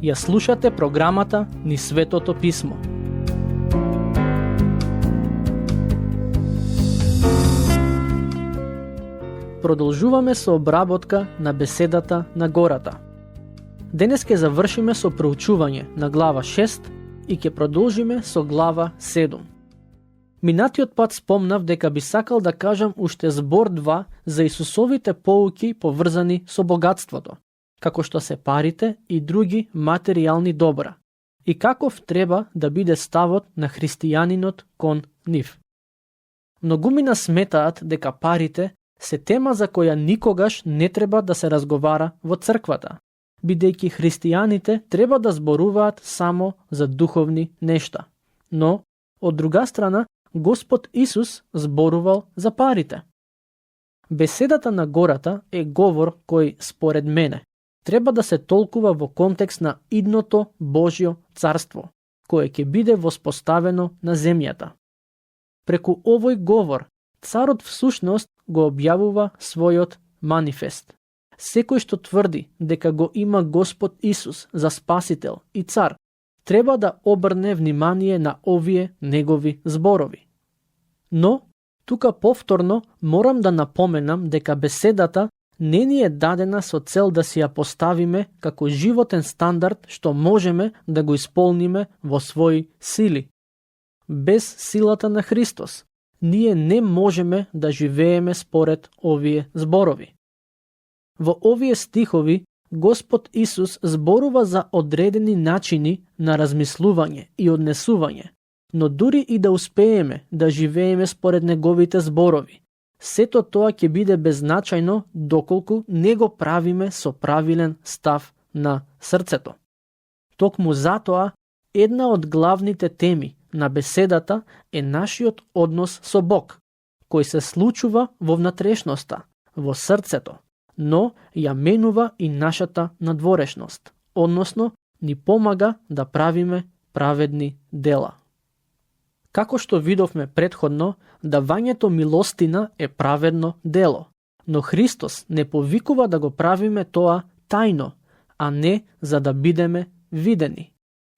Ја слушате програмата Низ Светото Писмо. Продолжуваме со обработка на беседата на гората. Денес ќе завршиме со проучување на глава 6 и ќе продолжиме со глава 7. Минатиот пат спомнав дека би сакал да кажам уште збор 2 за Исусовите поуки поврзани со богатството, како што се парите и други материјални добра, и каков треба да биде ставот на христијанинот кон нив. Многумина сметаат дека парите се тема за која никогаш не треба да се разговара во црквата, бидејќи христијаните треба да зборуваат само за духовни нешта. Но, од друга страна, Господ Исус зборувал за парите. Беседата на гората е говор кој, според мене, треба да се толкува во контекст на идното Божјо царство, кое ќе биде воспоставено на земјата. Преку овој говор, царот всушност го објавува својот манифест. Секој што тврди дека го има Господ Исус за спасител и цар, треба да обрне внимание на овие негови зборови. Но, тука повторно морам да напоменам дека беседата не ни е дадена со цел да си ја поставиме како животен стандард што можеме да го исполниме во своји сили. Без силата на Христос, ние не можеме да живееме според овие зборови. Во овие стихови, Господ Исус зборува за одредени начини на размислување и однесување, но дури и да успееме да живееме според неговите зборови, сето тоа ќе биде беззначајно доколку не го правиме со правилен став на срцето. Токму затоа, една од главните теми на беседата е нашиот однос со Бог, кој се случува во внатрешноста, во срцето, но ја менува и нашата надворешност, односно ни помага да правиме праведни дела. Како што видовме предходно, давањето милостина е праведно дело, но Христос не повикува да го правиме тоа тајно, а не за да бидеме видени.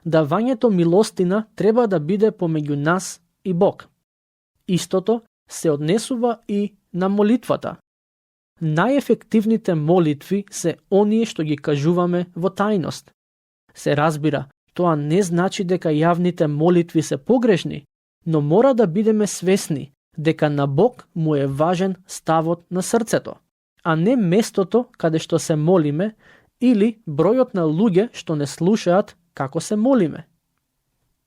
Давањето милостина треба да биде помеѓу нас и Бог. Истото се однесува и на молитвата. Најефективните молитви се оние што ги кажуваме во тајност. Се разбира, тоа не значи дека јавните молитви се погрешни, но мора да бидеме свесни дека на Бог му е важен ставот на срцето, а не местото каде што се молиме или бројот на луѓе што не слушаат како се молиме.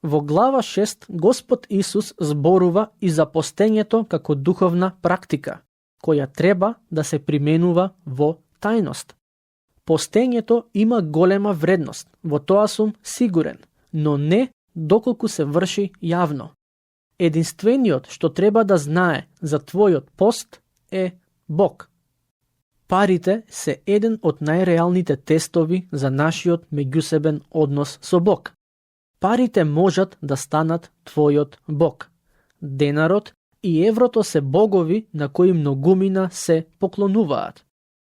Во глава 6 Господ Исус зборува и за постењето како духовна практика, која треба да се применува во тајност. Постењето има голема вредност, во тоа сум сигурен, но не доколку се врши јавно. Единствениот што треба да знае за твојот пост е Бог. Парите се еден од најреалните тестови за нашиот меѓусебен однос со Бог. Парите можат да станат твојот Бог. Денарот и еврото се богови на кои многумина се поклонуваат.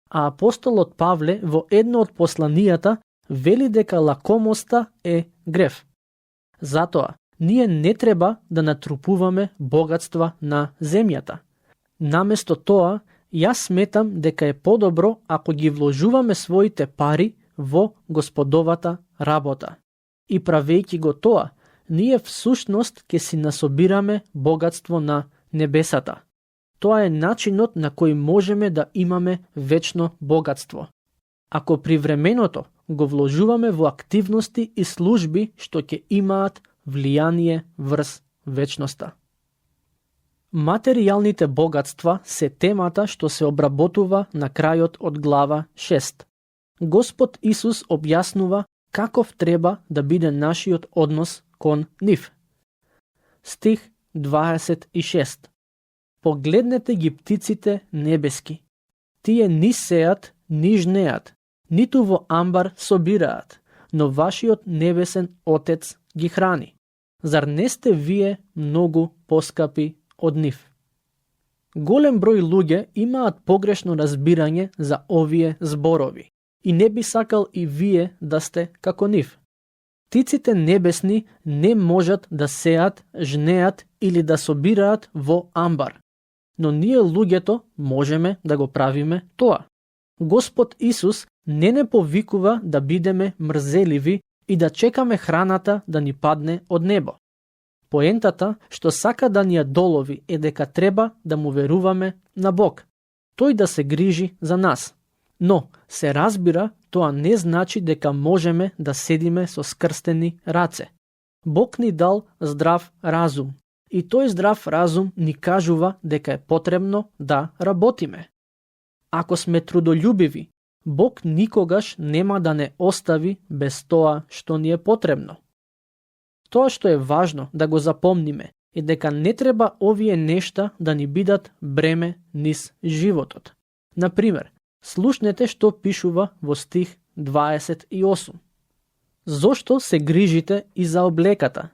А апостолот Павле во едно од посланијата вели дека лакомоста е грев. Затоа, ние не треба да натрупуваме богатства на земјата. Наместо тоа, јас сметам дека е подобро ако ги вложуваме своите пари во Господовата работа. И правејќи го тоа, ние всушност ќе си насобираме богатство на небесата. Тоа е начинот на кој можеме да имаме вечно богатство. Ако привременото го вложуваме во активности и служби што ќе имаат влијание врз вечноста. Материјалните богатства се темата што се обработува на крајот од глава 6. Господ Исус објаснува каков треба да биде нашиот однос кон нив. Стих 26. Погледнете ги птиците небески. Тие ни сеат, ни жнеат, ниту во амбар собираат, но вашиот небесен Отец ги храни. Зар не сте вие многу поскапи од нив? Голем број луѓе имаат погрешно разбирање за овие зборови. и не би сакал и вие да сте како нив. Птиците небесни не можат да сеат, жнеат или да собираат во амбар, но ние луѓето можеме да го правиме тоа. Господ Исус не повикува да бидеме мрзеливи и да чекаме храната да ни падне од небо. Поентата што сака да ни ја долови е дека треба да му веруваме на Бог, тој да се грижи за нас. Но, се разбира, тоа не значи дека можеме да седиме со скрстени раце. Бог ни дал здрав разум и тој здрав разум ни кажува дека е потребно да работиме. Ако сме трудолюбиви, Бог никогаш нема да не остави без тоа што ни е потребно. Тоа што е важно да го запомниме е дека не треба овие нешта да ни бидат бреме низ животот. Например, слушнете што пишува во стих 28. Зошто се грижите и за облеката?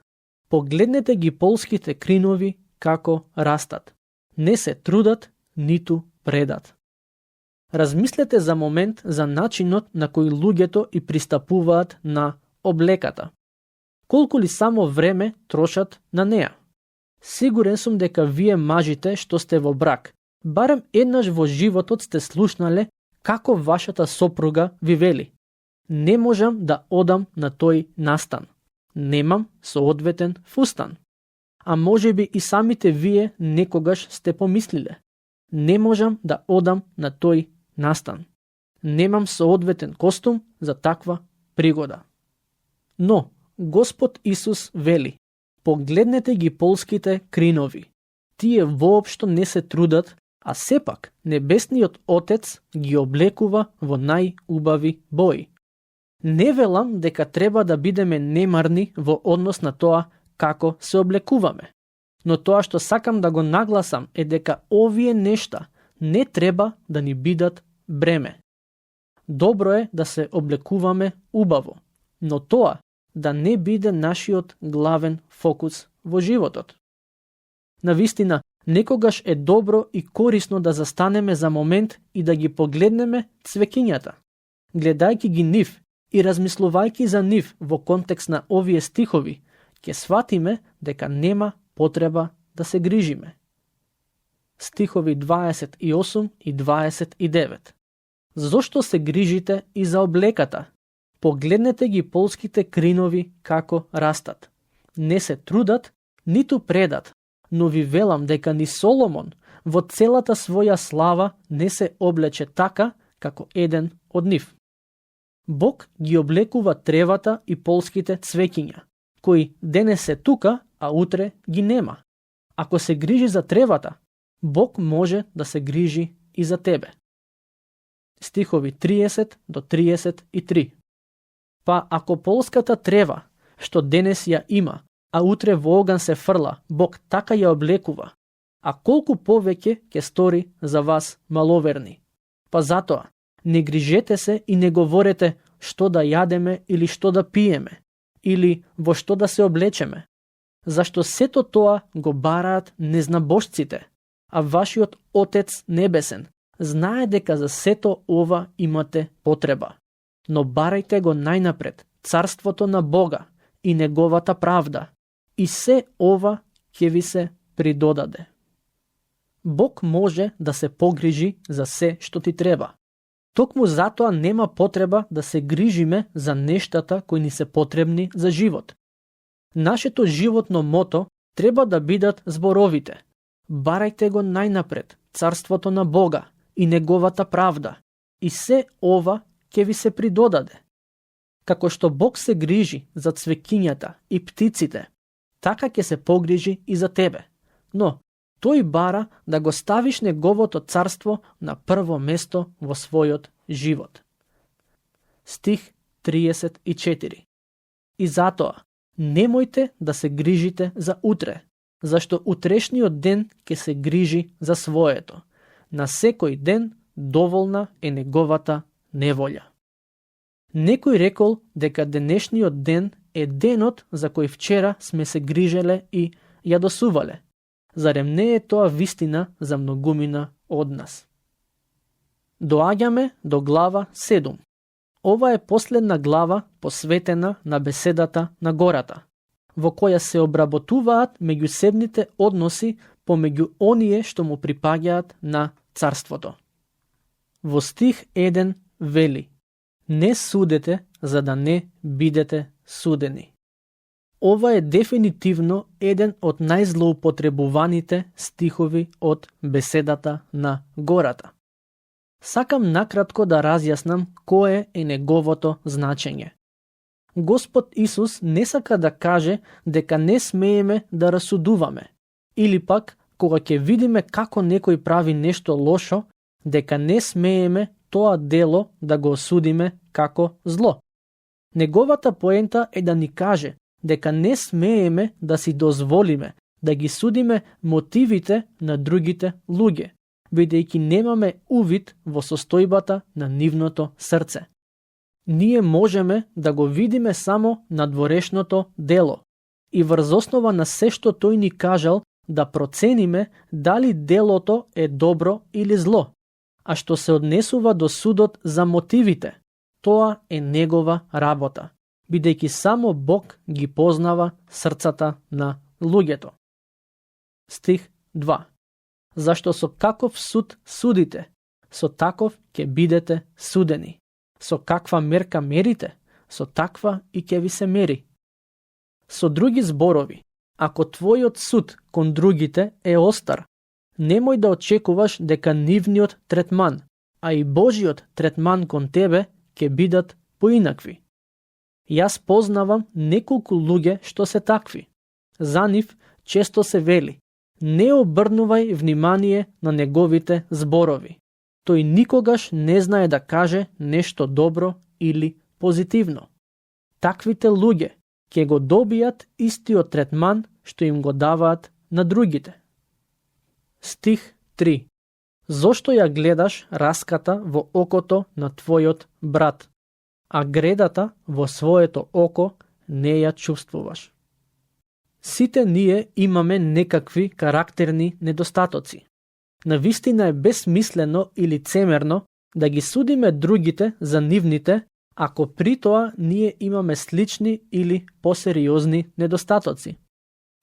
Погледнете ги полските кринови како растат. Не се трудат, ниту предат. Размислете за момент за начинот на кој луѓето и пристапуваат на облеката. Колку ли само време трошат на неа? Сигурен сум дека вие мажите што сте во брак, барем еднаш во животот сте слушнале како вашата сопруга ви вели: не можам да одам на тој настан. Немам соодветен фустан. А можеби и самите вие некогаш сте помислиле: не можам да одам на тој настан. Немам соодветен костум за таква пригода. Но Господ Исус вели: погледнете ги полските кринови. Тие воопшто не се трудат, а сепак Небесниот Отец ги облекува во најубави бои. Не велам дека треба да бидеме немарни во однос на тоа како се облекуваме, но тоа што сакам да го нагласам е дека овие нешта не треба да ни бидат бреме. Добро е да се облекуваме убаво, но тоа да не биде нашиот главен фокус во животот. Навистина, некогаш е добро и корисно да застанеме за момент и да ги погледнеме цвеќињата. Гледајќи ги нив и размислувајќи за нив во контекст на овие стихови, ќе сватиме дека нема потреба да се грижиме. Стихови 28 и 29. Зошто се грижите и за облеката? Погледнете ги полските кринови како растат. Не се трудат, ниту предат, но ви велам дека ни Соломон во целата своја слава не се облече така како еден од нив. Бог ги облекува тревата и полските цвеќиња, кои денес се тука, а утре ги нема. Ако се грижи за тревата, Бог може да се грижи и за тебе. Стихови 30 до 33. Па ако полската трева, што денес ја има, а утре во оган се фрла, Бог така ја облекува, а колку повеќе ќе стори за вас маловерни. Па затоа, не грижете се и не говорете што да јадеме или што да пиеме, или во што да се облечеме, зашто сето тоа го бараат незнабожците, а вашиот Отец Небесен знае дека за сето ова имате потреба. Но барајте го најнапред царството на Бога и неговата правда, и се ова ќе ви се придодаде. Бог може да се погрижи за се што ти треба. Токму затоа нема потреба да се грижиме за нештата кои ни се потребни за живот. Нашето животно мото треба да бидат зборовите: барајте го најнапред царството на Бога и неговата правда, и се ова ќе ви се придодаде. Како што Бог се грижи за цвеќињата и птиците, така ќе се погрижи и за тебе. Но тој бара да го ставиш неговото царство на прво место во својот живот. Стих 34. И затоа, немојте да се грижите за утре, зашто утрешниот ден ќе се грижи за своето. На секој ден доволна е неговата неволја. Некој рекол дека денешниот ден е денот за кој вчера сме се грижеле и јадосувале. Зарем не е тоа вистина за многумина од нас? Доаѓаме до глава 7. Ова е последна глава посветена на беседата на гората, во која се обработуваат меѓусебните односи помеѓу оние што му припаѓаат на царството. Во стих 1 вели: не судете за да не бидете судени. Ова е дефинитивно еден од најзлоупотребуваните стихови од беседата на гората. Сакам накратко да разјаснам кое е неговото значење. Господ Исус не сака да каже дека не смееме да расудуваме, или пак кога ќе видиме како некој прави нешто лошо, дека не смееме тоа дело да го осудиме како зло. Неговата поента е да ни каже дека не смееме да си дозволиме да ги судиме мотивите на другите луѓе, бидејќи немаме увид во состојбата на нивното срце. Ние можеме да го видиме само надворешното дело и врз основа на се што тој ни кажал да процениме дали делото е добро или зло, а што се однесува до судот за мотивите, тоа е негова работа, бидејќи само Бог ги познава срцата на луѓето. Стих 2. Зашто со каков суд судите, со таков ќе бидете судени. Со каква мерка мерите, со таква и ќе ви се мери. Со други зборови, ако твојот суд кон другите е остар, немој да очекуваш дека нивниот третман, а и Божиот третман кон тебе ќе бидат поинакви. Јас познавам неколку луѓе што се такви. За нив често се вели: не обрнувај внимание на неговите зборови. Тој никогаш не знае да каже нешто добро или позитивно. Таквите луѓе ќе го добијат истиот третман што им го даваат на другите. Стих 3. Зошто ја гледаш раската во окото на твојот брат, а гредата во своето око не ја чувствуваш? Сите ние имаме некакви карактерни недостатоци. Навистина е безсмислено и лицемерно да ги судиме другите за нивните, ако при тоа ние имаме слични или посериозни недостатоци.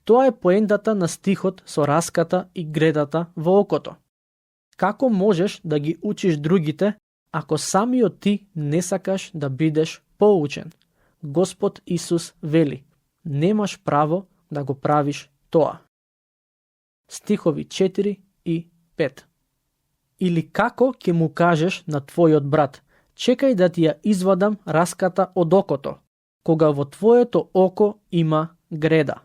Тоа е поентата на стихот со раската и гредата во окото. Како можеш да ги учиш другите, ако самиот ти не сакаш да бидеш поучен? Господ Исус вели: немаш право да го правиш тоа. Стихови 4 и 5. Или како ќе му кажеш на твојот брат: чекај да ти ја извадам раската од окото, кога во твоето око има греда?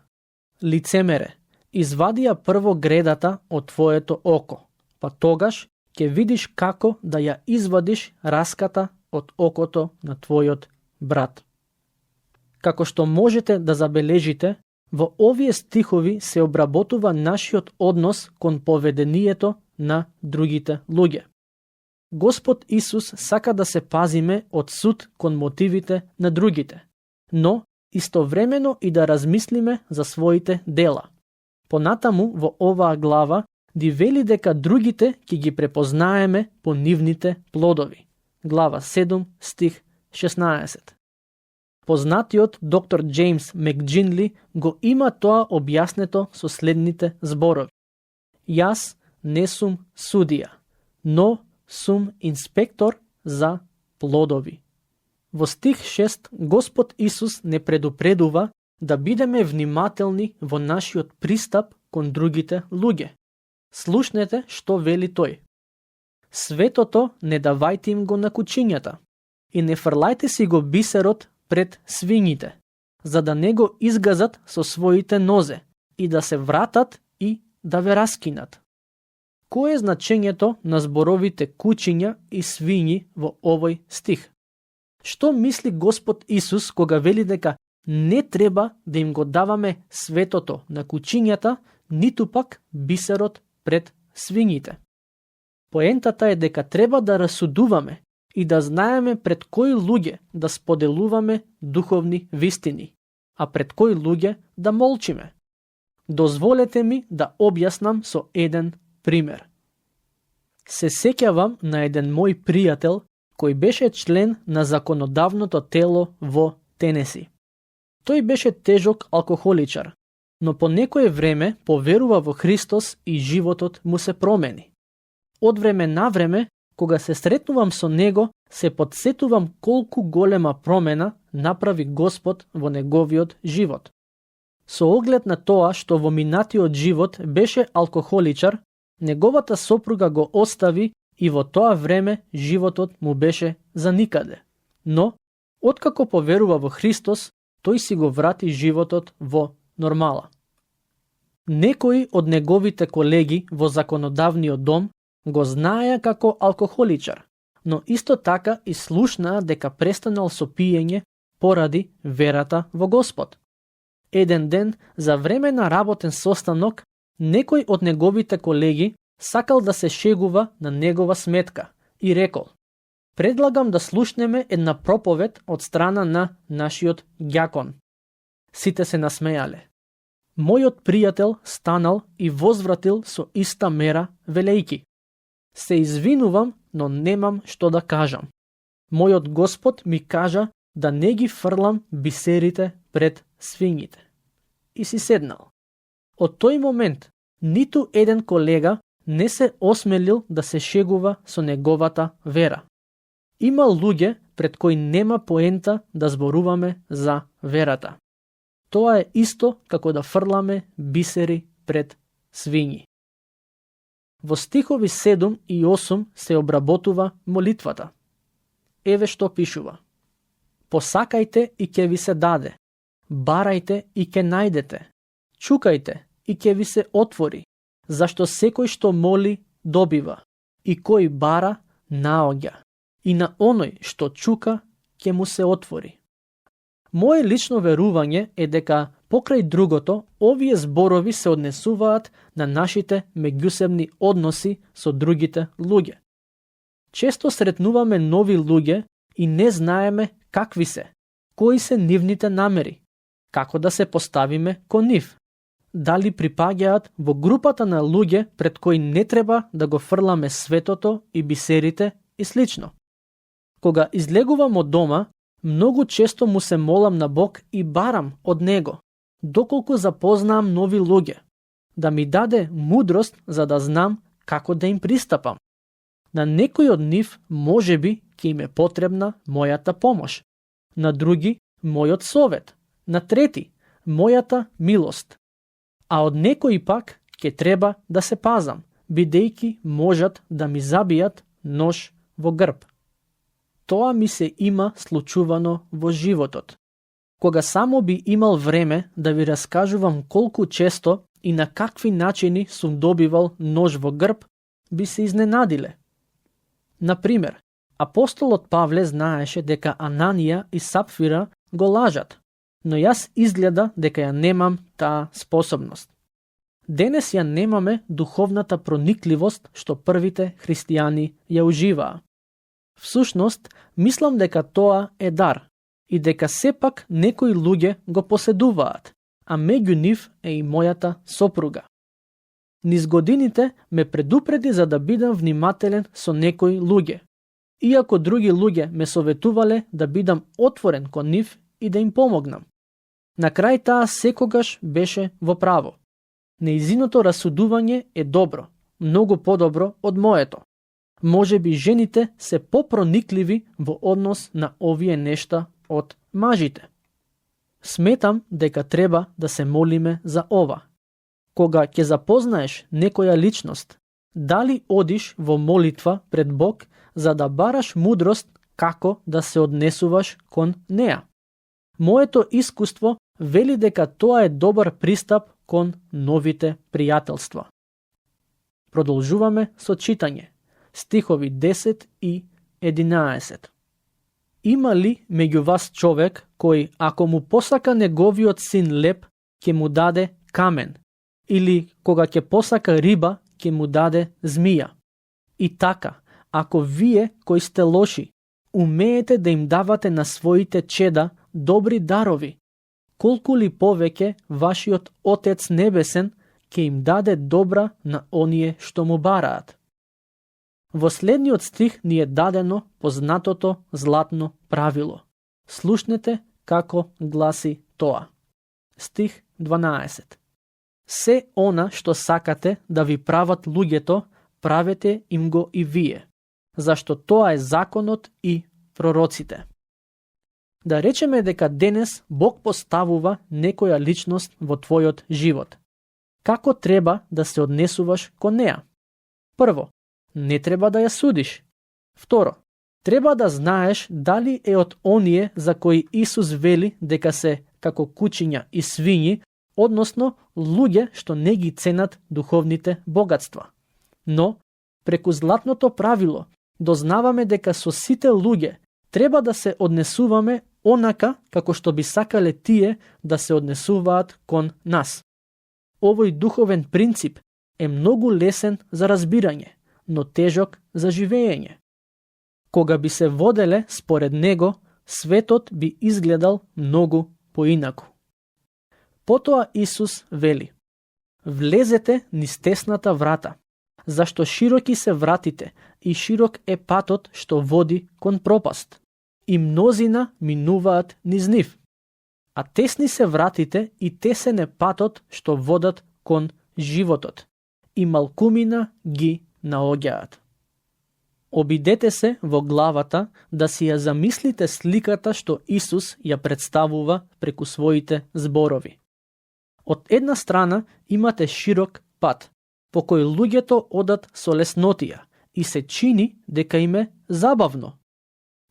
Лицемере, извади ја прво гредата од твоето око, па тогаш ќе видиш како да ја извадиш раската од окото на твојот брат. Како што можете да забележите, во овие стихови се обработува нашиот однос кон поведението на другите луѓе. Господ Исус сака да се пазиме од суд кон мотивите на другите, но истовремено и да размислиме за своите дела. Понатаму во оваа глава ди вели дека другите ќе ги препознаеме по нивните плодови. Глава 7, стих 16. Познатиот доктор Джеймс Макджинли го има тоа објаснето со следните зборови: јас не сум судија, но сум инспектор за плодови. Во стих 6 Господ Исус не предупредува да бидеме внимателни во нашиот пристап кон другите луѓе. Слушнете што вели тој: светото не давајте им го на кучињата и не фрлајте си го бисерот пред свињите, за да не го изгазат со своите нозе и да се вратат и да ве раскинат. Кој е значењето на зборовите кучиња и свињи во овој стих? Што мисли Господ Исус кога вели дека не треба да им го даваме светото на кучињата, ниту пак бисерот пред свињите? Поентата е дека треба да расудуваме и да знаеме пред кои луѓе да споделуваме духовни вистини, а пред кои луѓе да молчиме. Дозволете ми да објаснам со еден пример. Се сеќавам на еден мој пријател кој беше член на законодавното тело во Тенеси. Тој беше тежок алкохоличар, но по некое време поверува во Христос и животот му се промени. Од време на време, кога се сретнувам со него, се подсетувам колку голема промена направи Господ во неговиот живот. Со оглед на тоа што во минатиот живот беше алкохоличар, неговата сопруга го остави и во тоа време животот му беше за никаде. Но, откако поверува во Христос, тој си го врати животот во нормала. Некои од неговите колеги во законодавниот дом го знаеа како алкохоличар, но исто така и слушнаа дека престанал со пиење поради верата во Господ. Еден ден, за време на работен состанок, некој од неговите колеги сакал да се шегува на негова сметка и рекол: "Предлагам да слушнеме една проповед од страна на нашиот ѓакон." Сите се насмеале. Мојот пријател станал и возвратил со иста мера, велејки: "Се извинувам, но немам што да кажам. Мојот Господ ми кажа да не ги фрлам бисерите пред свињите." И си седнал. Од тој момент, ниту еден колега не се осмелил да се шегува со неговата вера. Има луѓе пред кои нема поента да зборуваме за верата. Тоа е исто како да фрламе бисери пред свињи. Во стихови 7 и 8 се обработува молитвата. Еве што пишува: "Посакајте и ќе ви се даде, барајте и ќе најдете, чукајте и ќе ви се отвори, зашто секој што моли добива, и кој бара наоѓа, и на оној што чука ќе му се отвори." Мое лично верување е дека покрај другото, овие зборови се однесуваат на нашите меѓусебни односи со другите луѓе. Често сретнуваме нови луѓе и не знаеме какви се, кои се нивните намери, како да се поставиме кон нив. Дали припаѓаат во групата на луѓе пред кои не треба да го фрламе светото и бисерите и слично. Кога излегувам од дома, многу често му се молам на Бог и барам од Него, доколку запознаам нови луѓе, да ми даде мудрост за да знам како да им пристапам. На некој од нив можеби ќе им е потребна мојата помош, на други мојот совет, на трети мојата милост, а од некои пак ќе треба да се пазам, бидејќи можат да ми забијат нож во грб. Тоа ми се има случувано во животот. Кога само би имал време да ви раскажувам колку често и на какви начини сум добивал нож во грб, би се изненадиле. Например, апостолот Павле знаеше дека Ананија и Сапфира го лажат, но јас изгледа дека ја немам таа способност. Денес ја немаме духовната проникливост што првите христијани ја уживаа. Всушност, мислам дека тоа е дар и дека сепак некои луѓе го поседуваат, а меѓу нив е и мојата сопруга. Низ годините ме предупреди за да бидам внимателен со некои луѓе, иако други луѓе ме советувале да бидам отворен кон нив и да им помогнам. На крај таа секогаш беше во право. Нејзиното расудување е добро, многу подобро од моето. Може би жените се попроникливи во однос на овие нешта од мажите. Сметам дека треба да се молиме за ова. Кога ќе запознаеш некоја личност, дали одиш во молитва пред Бог за да бараш мудрост како да се однесуваш кон неа? Моето искуство вели дека тоа е добар пристап кон новите пријателства. Продолжуваме со читање. Стихови 10 и 11. Има ли меѓу вас човек кој, ако му посака неговиот син леп, ќе му даде камен, или кога ќе посака риба, ќе му даде змија? И така, ако вие кои сте лоши, умеете да им давате на своите чеда добри дарови, колку ли повеќе вашиот Отец Небесен ќе им даде добра на оние што му бараат. Во следниот стих ни е дадено познатото златно правило. Слушнете како гласи тоа. Стих 12. Се она што сакате да ви прават луѓето, правете им го и вие, зашто тоа е законот и пророците. Да речеме дека денес Бог поставува некоја личност во твојот живот. Како треба да се однесуваш кон неа? Прво, не треба да ја судиш. Второ, треба да знаеш дали е од оние за кои Исус вели дека се како кучиња и свињи, односно луѓе што не ги ценат духовните богатства. Но, преку златното правило, дознаваме дека со сите луѓе треба да се однесуваме онака како што би сакале тие да се однесуваат кон нас. Овој духовен принцип е многу лесен за разбирање, но тежок за живеење. Кога би се воделе според него, светот би изгледал многу поинаку. Потоа Исус вели: влезете низ тесната врата, зашто широки се вратите и широк е патот што води кон пропаст, и мнозина минуваат низ нив. А тесни се вратите и тесен е патот што водат кон животот, и малкумина ги наоѓаат. Обидете се во главата да си ја замислите сликата што Исус ја представува преку своите зборови. Од една страна имате широк пат, по кој луѓето одат со леснотија и се чини дека им е забавно.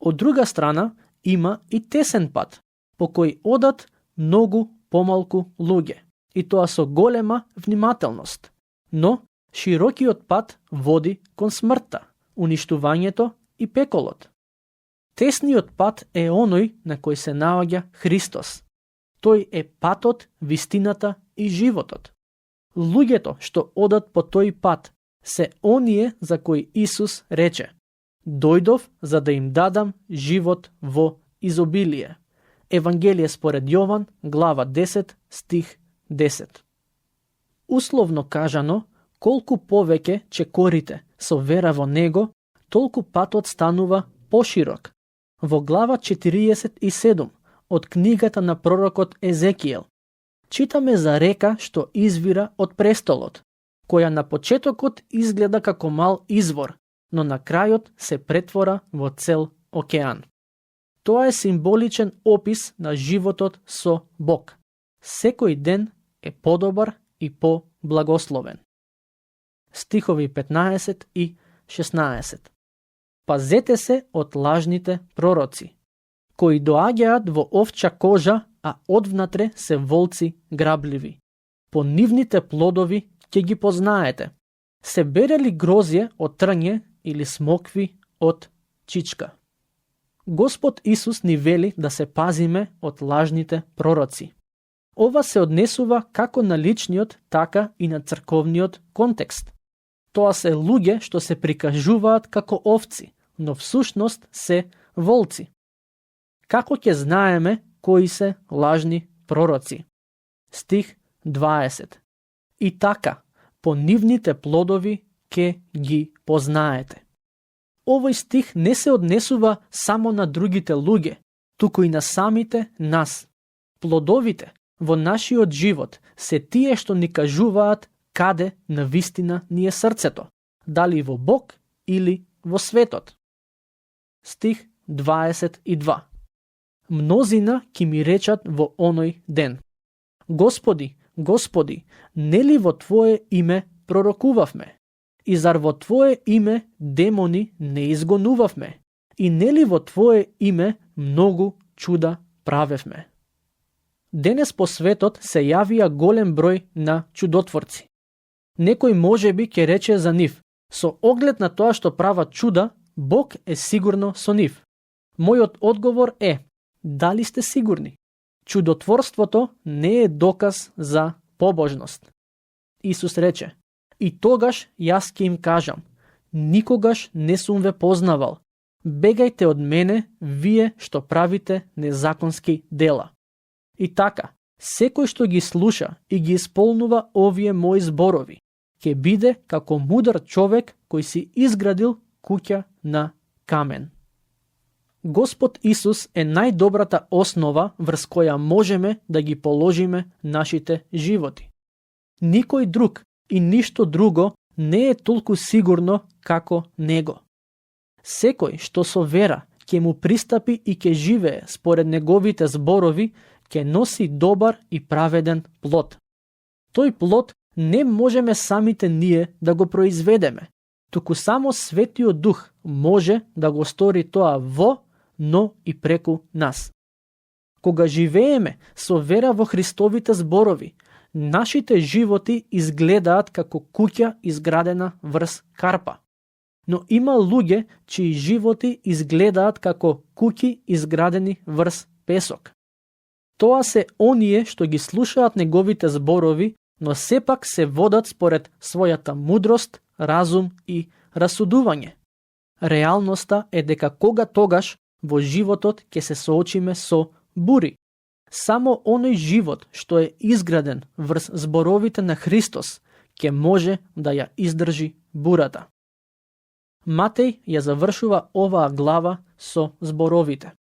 Од друга страна има и тесен пат, по кој одат многу помалку луѓе, и тоа со голема внимателност. Но широкиот пат води кон смртта, уништувањето и пеколот. Тесниот пат е оној на кој се наоѓа Христос. Тој е патот, вистината и животот. Луѓето што одат по тој пат се оние за кои Исус рече: дојдов за да им дадам живот во изобилие. Евангелие според Јован, глава 10, стих 10. Условно кажано, колку повеќе чекорите со вера во него, толку патот станува поширок. Во глава 47 од книгата на пророкот Езекиел читаме за река што извира од престолот, која на почетокот изгледа како мал извор, но на крајот се претвора во цел океан. Тоа е символичен опис на животот со Бог. Секој ден е подобар и поблагословен. Стихови 15 и 16. Пазете се од лажните пророци, кои доаѓаат во овча кожа, а одвнатре се волци грабливи. По нивните плодови ќе ги познаете. Се бере ли грозје од трње или смокви од чичка? Господ Исус ни вели да се пазиме од лажните пророци. Ова се однесува како на личниот, така и на црковниот контекст. Тоа се луѓе што се прикажуваат како овци, но всушност се волци. Како ќе знаеме кои се лажни пророци? Стих 20. И така, по нивните плодови ќе ги познаете. Овој стих не се однесува само на другите луѓе, туку и на самите нас. Плодовите во нашиот живот се тие што ни кажуваат каде на вистина ни е срцето, дали во Бог или во светот. Стих 22. Мнозина ќе ми речат во оној ден: Господи, Господи, нели во Твое име пророкувавме? И зар во Твое име демони не изгонувавме? И нели во Твое име многу чуда правевме? Денес по светот се јавија голем број на чудотворци. Некој можеби ќе рече за нив: со оглед на тоа што прават чуда, Бог е сигурно со нив. Мојот одговор е: дали сте сигурни? Чудотворството не е доказ за побожност. Исус рече: и тогаш јас ќе им кажам: никогаш не сум ве познавал. Бегајте од мене, вие што правите незаконски дела. И така, секој што ги слуша и ги исполнува овие мои зборови, ќе биде како мудар човек кој си изградил куќа на камен. Господ Исус е најдобрата основа врз која можеме да ги положиме нашите животи. Никој друг и ништо друго не е толку сигурно како Него. Секој што со вера ќе му пристапи и ќе живее според Неговите зборови, ќе носи добар и праведен плод. Тој плод не можеме самите ние да го произведеме, туку само Светиот Дух може да го стори тоа во, но и преку нас. Кога живееме со вера во Христовите зборови, нашите животи изгледаат како куќа изградена врз карпа. Но има луѓе чии животи изгледаат како куќи изградени врз песок. Тоа се оние што ги слушаат Неговите зборови, но сепак се водат според својата мудрост, разум и расудување. Реалноста е дека кога тогаш во животот ќе се соочиме со бури. Само оној живот што е изграден врз зборовите на Христос ќе може да ја издржи бурата. Матеј ја завршува оваа глава со зборовите,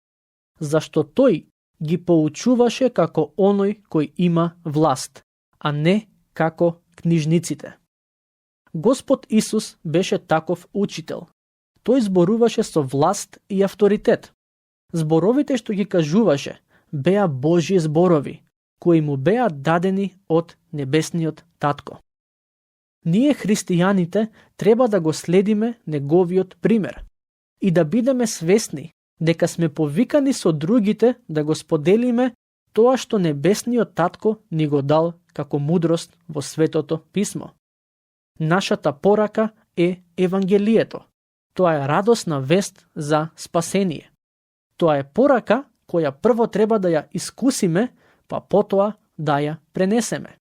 зашто тој ги поучуваше како оној кој има власт, а не како книжниците. Господ Исус беше таков учител. Тој зборуваше со власт и авторитет. Зборовите што ги кажуваше беа Божји зборови, кои му беа дадени од Небесниот Татко. Ние христијаните треба да го следиме Неговиот пример и да бидеме свесни дека сме повикани со другите да го споделиме тоа што Небесниот Татко ни го дал како мудрост во Светото Писмо. Нашата порака е Евангелието. Тоа е радосна вест за спасение. Тоа е порака која прво треба да ја искусиме, па потоа да ја пренесеме.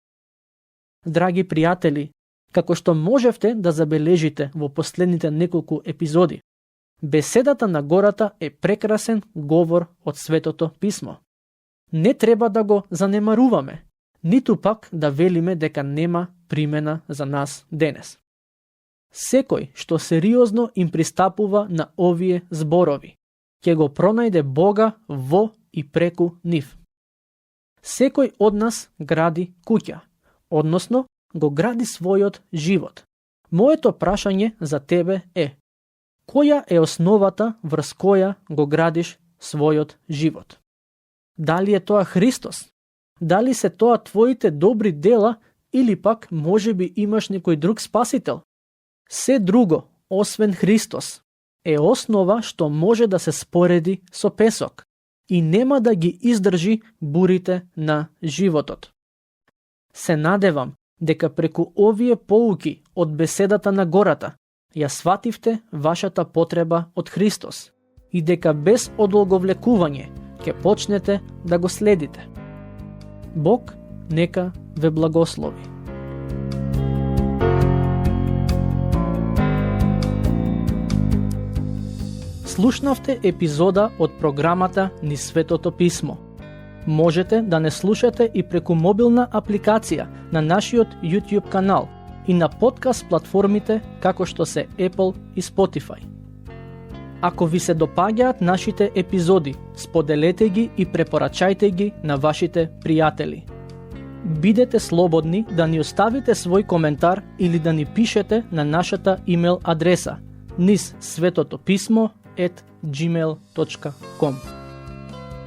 Драги пријатели, како што можевте да забележите во последните неколку епизоди, беседата на гората е прекрасен говор од Светото Писмо. Не треба да го занемаруваме, ниту пак да велиме дека нема примена за нас денес. Секој што сериозно им пристапува на овие зборови, ќе го пронајде Бога во и преку нив. Секој од нас гради куќа, односно го гради својот живот. Моето прашање за тебе е: која е основата врз која го градиш својот живот? Дали е тоа Христос? Дали се тоа твоите добри дела или пак можеби имаш некој друг спасител? Се друго, освен Христос, е основа што може да се спореди со песок и нема да ги издржи бурите на животот. Се надевам дека преку овие поуки од беседата на гората ја свативте вашата потреба од Христос и дека без одолговлекување ќе почнете да го следите. Бог нека ве благослови. Слушнавте епизода од програмата Низ Светото Писмо. Можете да не слушате и преку мобилна апликација на нашиот YouTube канал и на подкаст платформите како што се Apple и Spotify. Ако ви се допаѓаат нашите епизоди, споделете ги и препорачајте ги на вашите пријатели. Бидете слободни да ни оставите свој коментар или да ни пишете на нашата имейл адреса nizsvetotopисmo@gmail.com.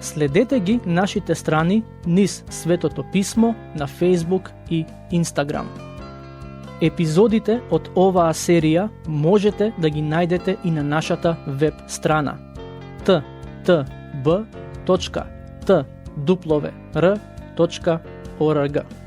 Следете ги нашите страни Низ Светото Писмо на Facebook и Instagram. Епизодите од оваа серија можете да ги најдете и на нашата веб страна ttb.twr.org.